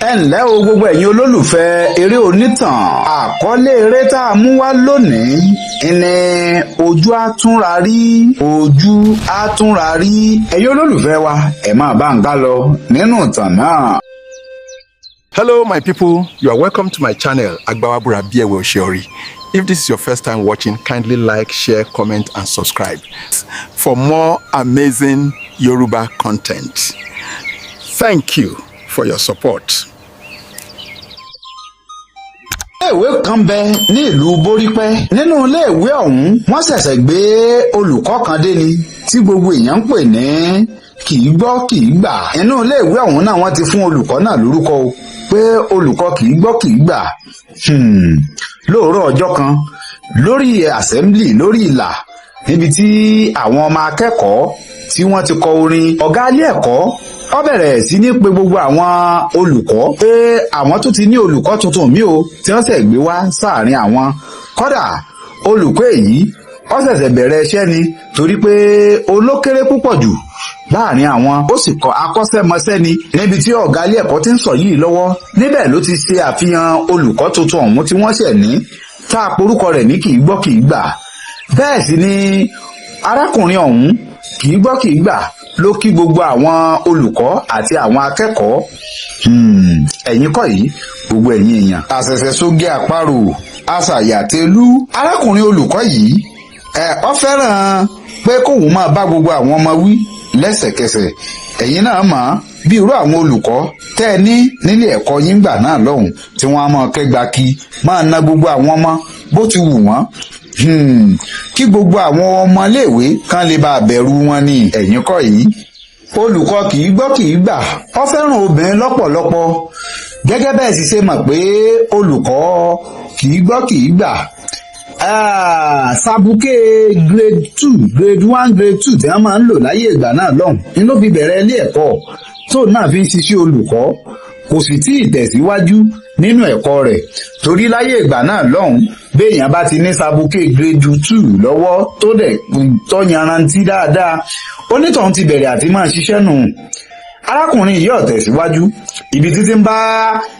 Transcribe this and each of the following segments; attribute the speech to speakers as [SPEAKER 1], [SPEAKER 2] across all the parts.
[SPEAKER 1] Ẹ ǹlẹ́ o, gbogbo ẹ̀yin olólùfẹ́ eré onítàn. Àkọlé eré tá a mú wá lónìí ni Ojú Àtúnrarí. Ojú Àtúnrarí. Ẹ̀yin olólùfẹ́ wa, ẹ máa bá ń ká lọ nínú ìtàn náà.
[SPEAKER 2] Hello, my people. You are welcome to my channel, Agbawabura Biewe Oshiori. If this is your first time watching, kindly like, share, comment, and subscribe for more amazing Yoruba content. Thank you for your support.
[SPEAKER 1] Iléèwé kan bẹ ní ìlú Borípẹ́. Nínú iléèwé ọ̀hún, wọ́n ṣẹ̀ṣẹ̀ gbé olùkọ́ kan dé ni tí gbogbo èèyàn ń pè ní kì í gbọ́ kì í gbà. Inú iléèwé ọ̀hún náà wọ́n ti fún olùkọ́ náà lórúkọ o pé olùkọ́ kì í gbọ́ kì í gbà. Lóòrọ̀ ọjọ́ kan, lórí assembly, lórí ìlà níbi tí àwọn ọmọ akẹ́kọ̀ọ́ tí wọ́n ti kọ orin, ọ̀gá ilé ẹ̀kọ́ ó bẹ̀rẹ̀ sí ní pe gbogbo àwọn olùkọ́ pé àwọn tó ti ní olùkọ́ tuntun mi o tí wọ́n ṣẹ̀ gbé wá sáàrin àwọn. Kódà, olùkọ́ èyí ó ṣẹ̀ṣẹ̀ bẹ̀rẹ̀ iṣẹ́ ni, torí pé olókéré púpọ̀ jù láàrin àwọn, ó sì kọ́ akọ́ṣẹ́mọṣẹ́ ni. Níbi tí ọ̀gá ilé ẹ̀kọ́ ti ń sọ yìí lọ́wọ́, níbẹ̀ ló ti ṣe àfihàn olùkọ́ tuntun ọ̀hún tí wọ́n ṣẹ̀ ní, tá a porúkọ rẹ̀ ní kì í gbọ́ kì í gbà. Bẹ́ẹ̀ sì ni arákùnrin ọ̀hún kì í gbọ́ kì í gbà ló kí gbogbo àwọn olùkọ́ àti àwọn akẹ́kọ̀ọ́. Ẹ̀yin kọ́ yìí, gbogbo ẹ̀yin èèyàn. Àṣẹ̀ṣẹ̀ sógé àparò àṣàyàtẹ̀lú. Arákùnrin olùkọ́ yìí ẹ̀ ọ fẹ́ràn pé kóun máa bá gbogbo àwọn ọmọ wí lẹ́sẹ̀kẹsẹ̀. Ẹ̀yin náà mọ̀ bí irú àwọn olùkọ́ tẹ́ ẹ ní nílé ẹ̀kọ́ yín gbà náà lọ́hùn tí wọ́n á máa kẹ́gba kí máa na gbogbo àwọn ọmọ bó ti wù wọ́n, kí gbogbo àwọn ọmọléèwé kan lè bá bẹ̀rù wọn ní. Ẹ̀yin kọ́ yìí, olùkọ́ kì í gbọ́ kì í gbà ó fẹ́ràn obìnrin lọ́pọ̀lọpọ̀. Gẹ́gẹ́ bẹ́ẹ̀ sì ṣe mọ̀ pé olùkọ́ kì í gbọ́ kì í gbà, sabuké grade two, grade one, grade two tí wọ́n máa ń lò láyé ìgbà náà lọ́hùn ni ló fi bẹ̀rẹ̀ ilé ẹ̀kọ́ tó náà fi ń ṣiṣẹ́ olùkọ́. Kò sì tí ì tẹ̀síwájú nínú ẹ̀kọ́ rẹ̀, torí láyé ìgbà náà lọ́hùn, béèyàn bá ti ní sabuké grade two lọ́wọ́ tó dẹ̀ tó yanrantí dáadáa, onítọ̀hún ti bẹ̀rẹ̀ àti máa ṣiṣẹ́ nù. Arákùnrin yìí ò tẹ̀síwájú. Ibi títí ń bá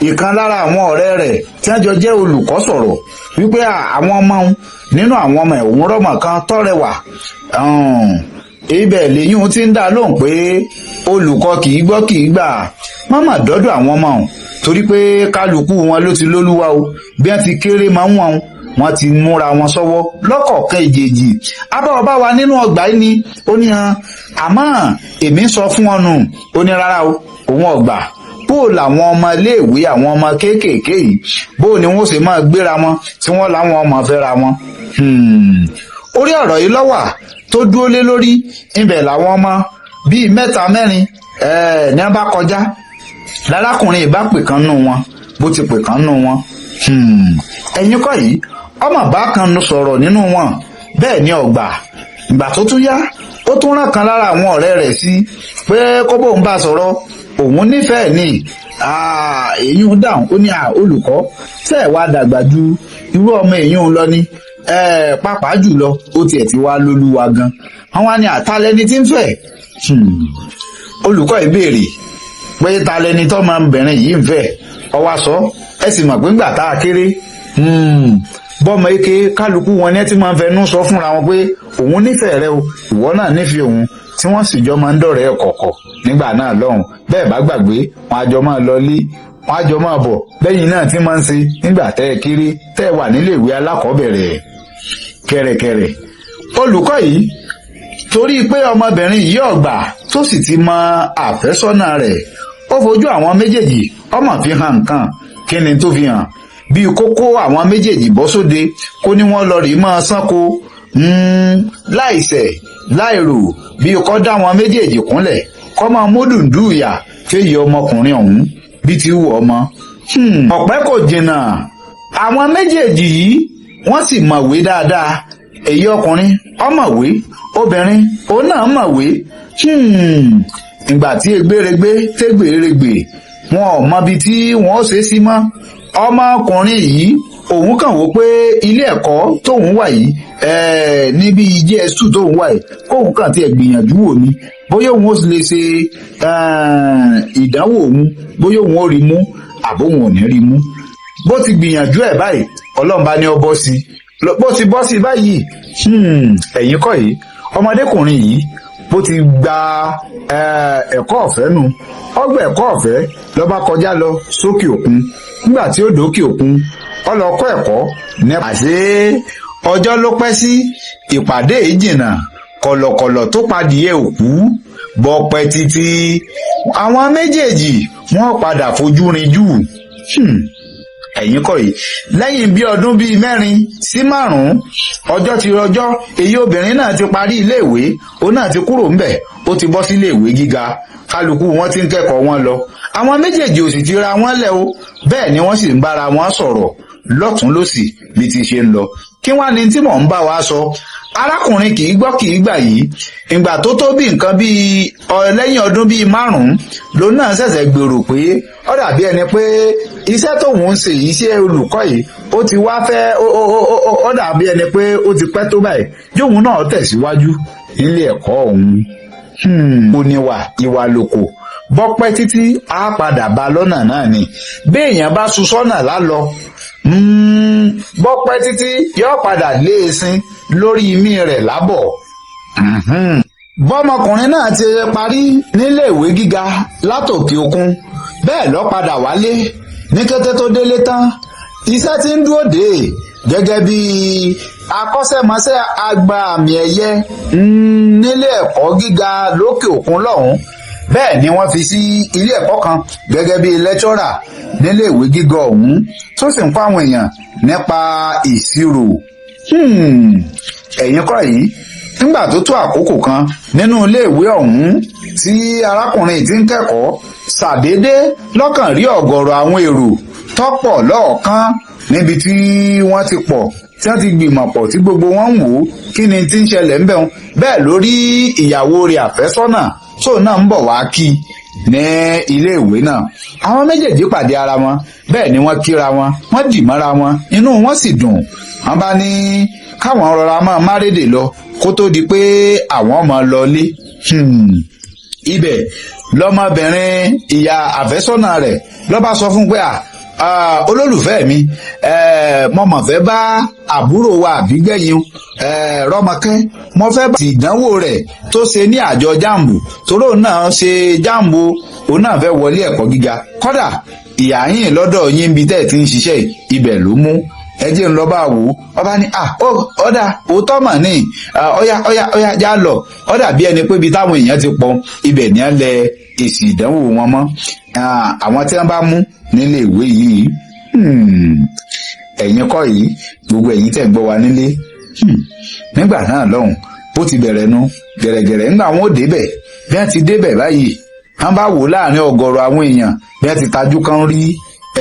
[SPEAKER 1] ìkan lára àwọn ọ̀rẹ́ rẹ̀ tí wọ́n jọ jẹ́ olùkọ́ sọ̀rọ̀ wípé àwọn ọmọ òun, nínú àwọn ọmọ ẹ̀hún, rọ́mọ kan tọ́rẹwà. Ibẹ̀ lẹ́yìn tí ń dá lóhùn pé olùkọ́ kì í gbọ́ kì í gbà mọ́mọ́ dọ́dọ̀ àwọn ọmọ òun, torí pé kálukú wọn ló ti lólúwa o. Bí wọ́n ti kéré máa ń wọn, wọ́n ti múra wọn sọ́wọ́ lọ́kọ̀ọ̀kan ìjèjì. Abáwọ̀ wa nínú ọgbà yìí ni ó ní hàn, àmọ́ èmi sọ fún ọ nù. Ó ní rárá o, òun ọgbà bó làwọn ọmọ iléèwé, àwọn ọmọ kéékèèké yìí, bó ni wọ́n ṣe máa gbéra wọn tí wọ́n láwọn ọmọ fẹ́ra wọn. Orí ọ̀rọ̀ yìí lọ́wà tó dúró lé lórí. Ibẹ̀ làwọn ọmọ bíi mẹ́ta mẹ́rin ní wọ́n bá kọjá. Lárákùnrin ìbá pè kan nù wọn. Bó ti pè kan nù wọn, ẹ̀yin kọ́ yìí, ọmọ bá kan sọ̀rọ̀ nínú wọn. Bẹ́ẹ̀ ni ọgbà. Ìgbà tó tún yá, ó tún rán kan lára àwọn ọ̀rẹ́ rẹ̀ sí pé kó bóun bá sọ̀rọ̀, òun nífẹ̀ẹ́ ní. Èyí ń dáhùn, ó ní olùkọ́ tẹ́ ẹ̀ wá dàgbà ju irú ọmọ èyí ń lọ ní, pàápàá jùlọ ó tiẹ̀ ti wá lólúwa gan. Wọ́n wá ní àtàlẹ́ni tí ń fẹ́. Olùkọ́ ìbéèrè pé talẹ́ni tọ́mọbìnrin yìí ń fẹ́. Ọwọ́ sọ, ẹ sì mọ̀ pé ńgbà tá a kéré, bọ́mọ eke kálukú wọn ní ẹ ti máa ń fẹnu sọ fúnra wọn pé òun nífẹ̀ẹ́ rẹ o, ìwọ náà nífẹ̀ẹ́ òun, tí wọ́n sì jọ máa ń dọ̀rẹ́ kọ̀kọ̀ nígbà náà lọ́hùn. Bẹ́ẹ̀ bá gbàgbé, wọn á jọ máa lọ lé, wọn á jọ máa bọ̀. Lẹ́yìn náà tí máa ń ṣe nígbà tẹ́ ẹ kéré, tẹ́ ẹ wà nílé ìwé alákọ̀ọ́bẹ̀rẹ̀ kẹ̀rẹ̀kẹ̀rẹ̀. Olùkọ́ yìí, torí pé ọmọbìnrin yìí ọ̀gbà tó sì ti mọ àfẹ́sọ́nà rẹ̀, ó fojú àwọn méjèèjì ọmọ fi hàn nǹkan. Kí ni tó fi hàn? Bíi kókó àwọn méjèèjì bọ́ sóde, kó ní wọ́n lọ rí máa sánko láìṣẹ̀ láìrò, bíi kó dá wọn méjèèjì kúnlẹ̀, kó máa módùndú ìyà fèyí ọmọkùnrin ọ̀hún bí ti wù ọmọ. Ọ̀pẹ́ kò jìnnà, àwọn méjèèjì yìí wọ́n sì mọ̀wé dáadáa. Èyí ọkùnrin ọmọwé, obìnrin òun náà mọ̀wé. Ìgbà tí egbèrègbè tẹgbèrègbè, wọn ò mọbi tí wọn ó ṣe sí mọ́. Ọmọkùnrin yìí, òun kàn wò pé ilé ẹ̀kọ́ tóun wà yìí, níbi JS2 tóun wà yìí, kóun kàn tiẹ̀ gbìyànjú wò ni bóyá òun ó lè ṣe ìdánwò òun, bóyá òun ó rí mú. Àbóhùn ò ní rí mú. Bó ti gbìyànjú ẹ̀ báyìí, Ọlọ́run bá ní ọ bọ́ sí i. Bó ti bọ́ sí i báyìí, ẹ̀yìn kọ́ yìí, ọmọdékùnrin yìí bó ti gba ẹ̀kọ́ ọ̀fẹ́ nu, ọgbà ẹ̀kọ́ ọ̀fẹ́ ló bá kọjá lọ sókè òkun. Nígbà tí ó dókè òkun, ó lọ kọ́ ẹ̀kọ́ ní. Àṣé ọjọ́ ló pẹ́ sí ìpàdé yìí jìnnà, kọ̀lọ̀kọ̀lọ̀ tó padìyẹ òkú bọ́ pẹ́ títí, àwọn méjèèjì wọ́n padà fojú rinjú. Ẹ̀yìn kọ́ yìí, lẹ́yìn bí ọdún bíi 4 sí 5, ọjọ́ ti rọjọ́, èyí obìnrin náà ti parí iléèwé, òun náà ti kúrò ńbẹ̀, ó ti bọ́ sí iléèwé gíga. Kálukú wọn ti ń kẹ́kọ̀ọ́ wọn lọ. Àwọn méjèèjì ò sì ti ra wọn lẹ̀ o. Bẹ́ẹ̀ ni wọ́n sì ń bára wọn sọ̀rọ̀ lọ́tún lọ́sì bí ti ṣe ń lọ. Kí wá ní tí mò ń bá wa sọ? Arákùnrin kì í gbọ́ kì í gbà yìí, ìgbà tó tó bí nǹkan bíi lẹ́yìn ọdún bíi 5, lòun náà ṣẹ̀ṣẹ̀ gbèrò pé ó dàbí ẹni pé iṣẹ́ tóun ń ṣe yìí, ṣe olùkọ́ yìí, ó ti wá fẹ́ ó dàbí ẹni pé ó ti pẹ́ tó báyìí, jóun náà tẹ̀síwájú nílé ẹ̀kọ́ òun. Kò ní wà ìwà lòkò bọ́pẹ́ títí, á padà bá lọ́nà náà ni. Béèyàn bá sun sọ́nà lálọ, bọ́pẹ́ títí, yóò padà lé esin lórí imí rẹ̀ lábọ̀. Bọ́mọkùnrin náà ti parí níléèwé gíga látòkè òkun, bẹ́ẹ̀ ló padà wálé. Ní kété tó délé tán, iṣẹ́ tí ń dúró dè gẹ́gẹ́ bí akọ́ṣẹ́mọṣẹ́ àgbà àmì ẹ̀yẹ nílé ẹ̀kọ́ gíga lókè òkun lọ́hùn-ún, bẹ́ẹ̀ ni wọ́n fi sí ilé ẹ̀kọ́ kan gẹ́gẹ́ bí lecturer nílé ìwé gíga ọ̀hún, tó sì ń kọ́ àwọn èèyàn nípa ìṣirò. Ẹ̀yin kọ́ yìí, nígbà tó tó àkókò kan nínú iléèwé ọ̀hún tí arákùnrin tí ń kẹ́kọ̀ọ́, ṣàdédé lọ́kàn rí ọ̀gọ̀rọ̀ àwọn èrò tọ́pọ̀ lọ́ọ̀kan níbi tí wọ́n ti pọ̀, tí wọ́n ti gbìmọ̀ pọ̀, tí gbogbo wọn ń wò ó, kí ni tí ń ṣẹlẹ̀ ń bẹ̀ wọn. Bẹ́ẹ̀ lórí ìyàwó rẹ̀ àfẹ́sọ́nà tó náà ń bọ̀ wá kí ní iléèwé náà. Àwọn méjèèjì pàdé ara wọn, bẹ́ẹ̀ ni wọ́n kíra wọn, wọ́n dì mọ́ra wọn, inú wọn sì dùn. Wọ́n bá ní káwọn rọra máa márédè lọ kó tó di pé àwọn máa lọlé. Ibẹ̀ lọmọbìnrin ìyá àfẹ́sọ́nà rẹ̀ ló bá sọ fún pé, "Olólùfẹ́ mi, mo mọ̀ fẹ́ bá àbúrò wa àbígbẹ̀yìn Rọ́mọkẹ́, mo fẹ́ bá ìdánwò rẹ̀ tó ṣe ní àjọ JAMB, toró náà ṣe JAMB, òun náà fẹ́ wọlé ẹ̀kọ́ gíga. Kódà ìyá yín lọ́dọ̀ yín bí tẹ́ ẹ̀ ti ń ṣiṣẹ́, ibẹ̀ ló mú. Ẹ jẹ́ ń lọ bá wò ó." Ọba ní, "À, ọ̀dà òótọ́ mà ní, ọ̀yá ọ̀yá ọ̀yá, já lọ." Ó dàbí ẹni pé ibi táwọn èèyàn ti pọ̀, ibẹ̀ ní á lẹ èsì ìdánwò wọn mọ́ àwọn tí wọ́n bá mú nílé ìwé yìí. Ẹ̀yin kọ́ yìí, gbogbo ẹ̀yin tẹ̀ ń gbọ́ wa nílé, nígbà náà lọ́hùn, bó ti bẹ̀rẹ̀ nu gẹ̀rẹ́gẹ̀rẹ́. Ńgbà wọn ò débẹ̀, bí wọ́n ti débẹ̀ báyìí, wọ́n bá wò láàrin ọ̀gọ̀rọ̀ àwọn èèyàn, bí wọ́n ti tajú kan rí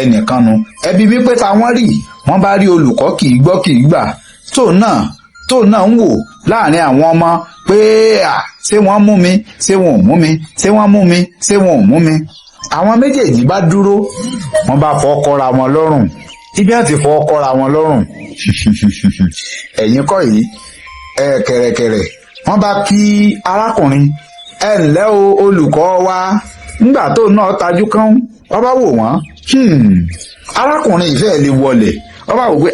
[SPEAKER 1] ẹnìkan nu. Ẹbí mi pé táwọn rí, wọ́n bá rí olùkọ́ kì í gbọ́ kì í gbà tó náà ń wò láàrin àwọn ọmọ pé à, ṣé wọ́n mú mi, ṣé wọn ò mú mi? Ṣé wọ́n mú mi, ṣé wọn ò mú mi? Àwọn méjèèjì bá dúró, wọ́n bá fọ́ kọ́ra wọn lọ́rùn. Ibi àti fọ́ kọ́ra wọn lọ́rùn, ẹ̀yin kọ́ yìí, ẹ kẹ̀rẹ̀kẹ̀rẹ̀ wọ́n bá kí arákùnrin, "Ẹ ǹlẹ́ o, olùkọ́ wa." Ńgbà tó náà tajú kán, wọ́n bá wò wọ́n, arákùnrin ìfẹ́ lè wọlé. Wọ́n bá wò pé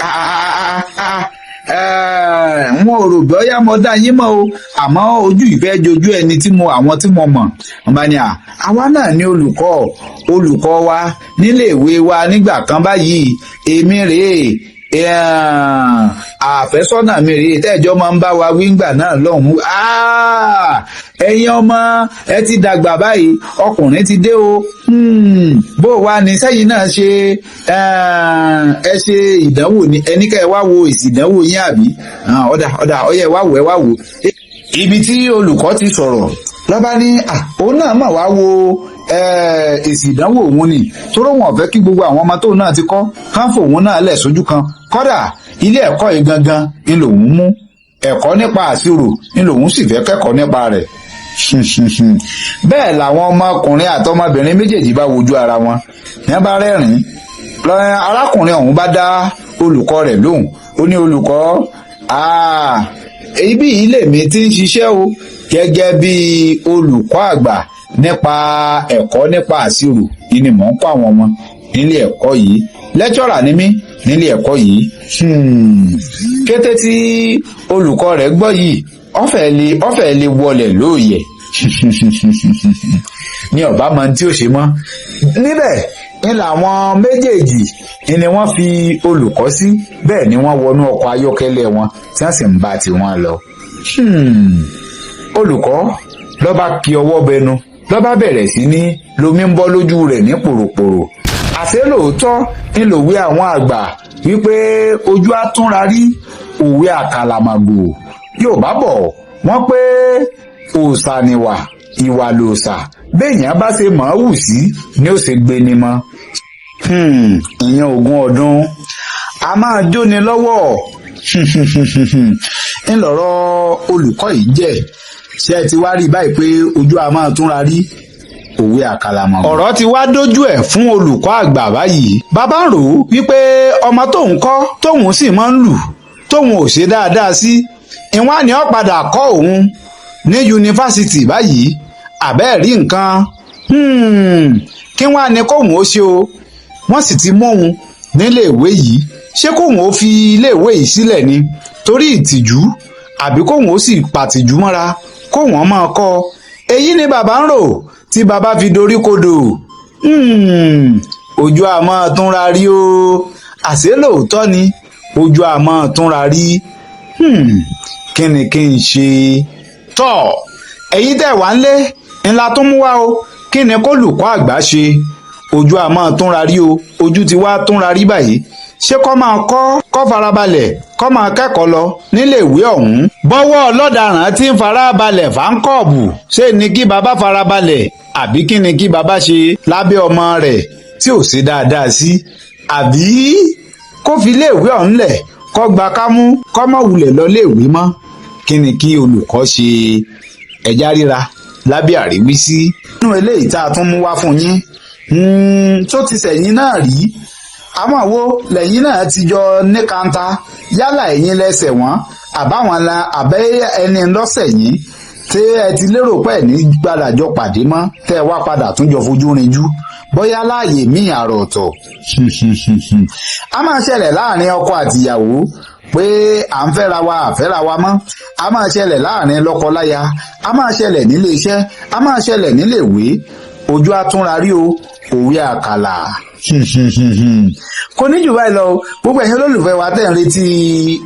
[SPEAKER 1] wọn ò rò bóyá mo dá yín mọ̀ o, àmọ́ ojú ìfẹ́ jojú ẹni tí mo àwọn tí mo mọ̀. Wọ́n bá ní, à, àwa náà ní olùkọ́ wa nílé ìwé wa nígbà kan báyìí. Èmi rèé, àfẹ́sọ́nà mi rèé, tẹ́jọ́ máa ń bá wa wíńgbà náà lọ́hùn-ún. Ẹ̀yin ọmọ ẹ ti dàgbà báyìí, ọkùnrin ti dé o. Bó wà ní sẹ́yìn náà ṣe ẹ ṣe ìdánwò ní ẹni ká ẹ wá wo èsì ìdánwò yín àbí? Ọ̀dà ọ̀dà, ọ̀yẹ́ ẹ wá wò, ẹ wá wò. Ibi tí olùkọ́ ti sọ̀rọ̀ lọ́ba ní òun náà mà wá wo èsì ìdánwò òun ni, tóró wọn fẹ́ kí gbogbo àwọn ọmọ tóun náà ti kọ́ kán fòun náà lẹ̀ sójú kan. Kódà ilé ẹ̀kọ́ yìí gangan ni lòun mú ẹ̀kọ́ nípa àṣírò ni lòun sì fẹ́ kẹ́kọ̀ọ́ nípa rẹ̀. Bẹ́ẹ̀ làwọn ọmọkùnrin àtọmọbìnrin méjèèjì bá wojú ara wọn ní wọ́n bá rẹ́rìn-ín. Arákùnrin ọ̀hún bá dá olùkọ́ rẹ̀ lóhùn, ó ní, "Olùkọ́, ibi yìí lèmi ti ń ṣiṣẹ́ o, gẹ́gẹ́ bí olùkọ́ àgbà nípa ẹ̀kọ́ nípa àṣírò ni mò ń kọ́ àwọn ọmọ." Nílé ẹ̀kọ́ yìí, lecturer ni mí nílé ẹ̀kọ́ yìí. Kété tí olùkọ́ rẹ̀ gbọ́ yìí, ọ̀fẹ́ lè wọlẹ̀ lóòyẹ̀ ní ọ̀bá mọ tí ó ṣe mọ́. Níbẹ̀ ní làwọn méjèèjì ni wọ́n fi olùkọ́ sí. Bẹ́ẹ̀ ni wọ́n wọnú ọkọ̀ ayọ́kẹ́lẹ́ wọn tí wọ́n sì ń bá tiwọn lọ. Olùkọ́ ló bá kí ọwọ́ bẹnu, ló bá bẹ̀rẹ̀ sí ní lomi ń bọ́ lójú rẹ̀ ní pòròpòrò. Àṣé lóòótọ́ ń lòwe àwọn àgbà wípé ojú á túnra rí, òwe àkàlàmàgò. Yóò bá bọ̀ wọ́n pé òòṣà nìwà, ìwà lòòṣà. Béèyàn bá ṣe mọ̀ ọ́ wù sí ni ó ṣe gbé ni mọ́. Ìyẹn ogún ọdún a máa jóni lọ́wọ́ ńlọrọ. Olùkọ́ yìí jẹ́ ṣé ẹ ti wá rí báyìí pé ojú a máa túnra rí, òwe àkàlàmọ̀. Ọ̀rọ̀ ti wá dójú ẹ̀ fún olùkọ́ àgbà báyìí. Bàbá ń rò ó wípé ọmọ tóun kọ́, tóun sì máa ń lù, tóun ò ṣe dáadáa sí, ìwọ́n á ní ó padà kọ́ òun ní yunifásitì báyìí. Àbẹ́ẹ̀ rí nǹkan, kí wọ́n á ní kóun ó ṣe o? Wọ́n sì ti mú òun nílé ìwé yìí. Ṣé kóun ó fi iléèwé yìí sílẹ̀ ni torí ìtìjú, àbí kóun ó sì pàtìjú mọ́ra kóun ó máa kọ́? Èyí ni bàbá ń rò tí bàbá fi dorí kodò. Ojú àmọ́ túnra rí o. Àṣé lóòótọ́ ni ojú àmọ́ túnra rí. Kí ni kí n ṣe tọ́? Ẹ̀yin tẹ̀ wá ń lé ńlá tó mú wá o, kí ni kólùkọ́ àgbà ṣe? Ojú àmọ́ túnra rí o. Ojú ti wá túnra rí báyìí. Ṣé kó máa kọ́, kó farabalẹ̀, kó máa kẹ́kọ̀ọ́ lọ nílé ìwé ọ̀hún? Bọ́wọ́ ọlọ́daràn tí ń farabalẹ̀ fáńkọ́ọ̀bù, ṣé ni kí bàbá farabalẹ̀, àbí kí ni kí bàbá ṣe lábẹ́ ọmọ rẹ̀ tí ò ṣe dáadáa sí? Àbí kó fi iléèwé ọ̀hún lẹ̀, kó gba kámú, kó má wulẹ̀ lọ iléèwé mọ́? Kí ni kí olùkọ́ ṣe? Ẹ̀já ríra lábẹ́ àríwísí. Nínú eléyìí tá a tún mú wá fún yín, tó ti sẹ̀yìn náà rí, àmọ́ wo lẹ́yìn náà ti jọ ní kanta, yálà ẹ̀yin lẹ́sẹ̀ wọ́n, àbáwọn la àbẹ́ ẹni lọ́sẹ̀ yín, tí ẹ ti lérò pé ní gbàdàjọ pàdé mọ́, tẹ́ ẹ wá padà tún jọ fojú rinjú bóyá láàyè míì àrò ọ̀tọ̀. A máa ṣẹlẹ̀ láàrin ọkọ àtìyàwó pé à ń fẹ́ra wa, àfẹ́ra wa mọ́. A máa ṣẹlẹ̀ láàrin lọ́kọ-láya, a máa ṣẹlẹ̀ nílé iṣẹ́, a máa ṣẹlẹ̀ nílé ìwé. Ojú àtúnra rí o, òwe àkàlà kò ní jù báyìí lọ. Gbogbo ẹ̀yin olólùfẹ́ wa tẹ̀ ń retí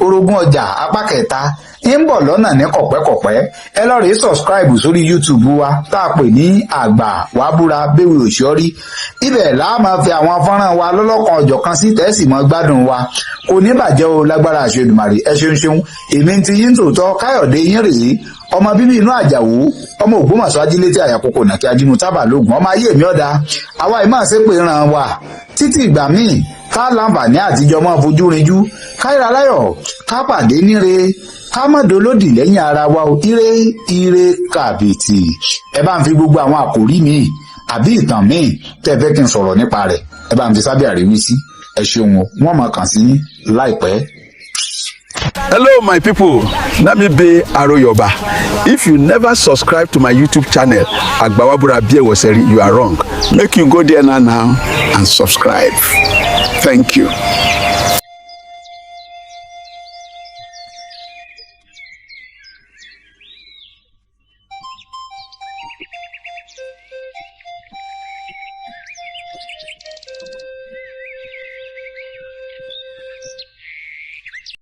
[SPEAKER 1] Orogún Ọjà apá kẹta, ń bọ̀ lọ́nà ní kọ̀pẹ́kọ̀pẹ́. Ẹ lọ rèé subscribe sórí YouTube wa tá a pè ní Àgbà Wàbúra Béwì Òṣìọ́rí. Ibẹ̀ là á máa fi àwọn fọ́nrán wa lọ́lọ́kan ọ̀jọ̀kan sí tẹ́sí mọ́ gbádùn wa. Kò ní bàjẹ́ o, lágbára àṣẹ Èdùmàrè. Ẹ ṣeun ṣeun. Èmi ti yín tòótọ́, Káyọ̀dé yín rèé, ọmọ bíbí inú Àjàwó, ọmọ Ògbómọ̀ṣọ́, ajílétí àyàkókò nàkí ajímú tábà lóògùn ọmọ ayé mi ọ̀dà àwa ìmọ̀ àṣepè ràn wá títí ìgbà míì ká láǹfààní àtijọ́ mọ́ fojú rinjú, káyọ̀rọ̀ aláyọ̀, ká pàdé níre, ká má dolódì lẹ́yìn ara wa o. Ire ire kàbìtì. Ẹ bá ń fi gbogbo àwọn àkòrí míì àbí ìtàn míì tẹ́ ẹ fẹ́ kí n sọ̀rọ̀ nípa rẹ̀, ẹ bá ń fi sábẹ́ àríwísí. Ẹ ṣeun o, wọ́n máa kàn sí yín láìpẹ́.
[SPEAKER 2] Hello, my people. Na me be Aroyoba. If you never subscribe to my YouTube channel, Agbawabura Biewoseri, you are wrong. Make you go there now and subscribe. Thank you.